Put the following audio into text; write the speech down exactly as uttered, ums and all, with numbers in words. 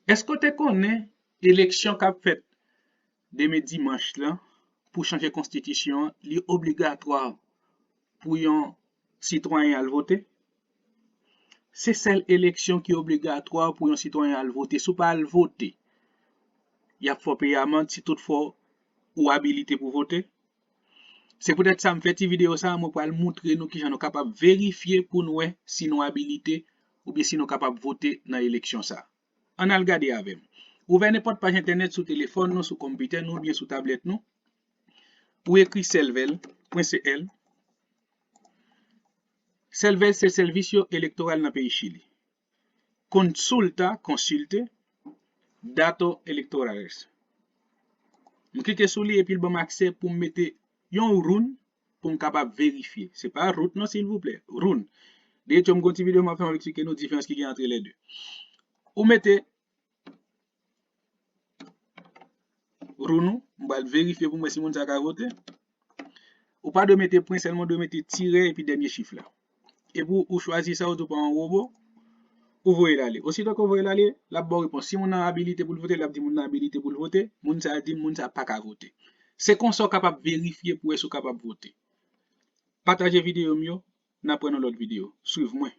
Èske w te konnen eleksyon k ap fèt demen dimanch lan pou chanje konstitisyon an, li obligatwa pou yon sitwayen al vote? Se sèl eleksyon ki obligatwa pou yon sitwayen al vote. Si w pa al vote, y ap fè w peye amand si toutfwa ou abilite pou vote. Se poutèt sa m fè ti videyo sa a, mwen pral moutre nou kijan nou kapab verifye pou n wè si nou abilite oubyen si nou kapab vote nan eleksyon sa a. Ann al gade avè m. Ouvè nenpòt paj entènèt sou telefòn nou, sou konpitè nou oubyen sou tablèt nou. Ou ekri Selvel pwen C L. Selvel se Servicio Electoral nan peyi Chili. Consulta, consulte, datos electorales. M klike sou li epi l ban m aksè pou m mete yon run pou m kapab verifye. Se pa rout non, silvouplè. Run. De etyo, m gon ti videyo m ap fè, m ap eksplike nou diferans ki gen antre lè de. Ou mete run ou, m pral verifye pou m wè si moun sa ka vote. Ou pa dwe mete pwen, sèlman w dwe mete tirè epi dènye chif la. Epi ou chwazi sa, ou di w pa yon wobo, ou voye l ale. Osito ke w voye l ale, l ap ba w repons. Si moun nan abilite pou l vote, l ap di moun nan abilite pou l vote. Moun sa a di moun sa a pa ka vote. Se konsa w kapab verifye pou wè si w kapab vote. Pataje videyo m yo, n ap wè nan lòt videyo. Swiv mwen.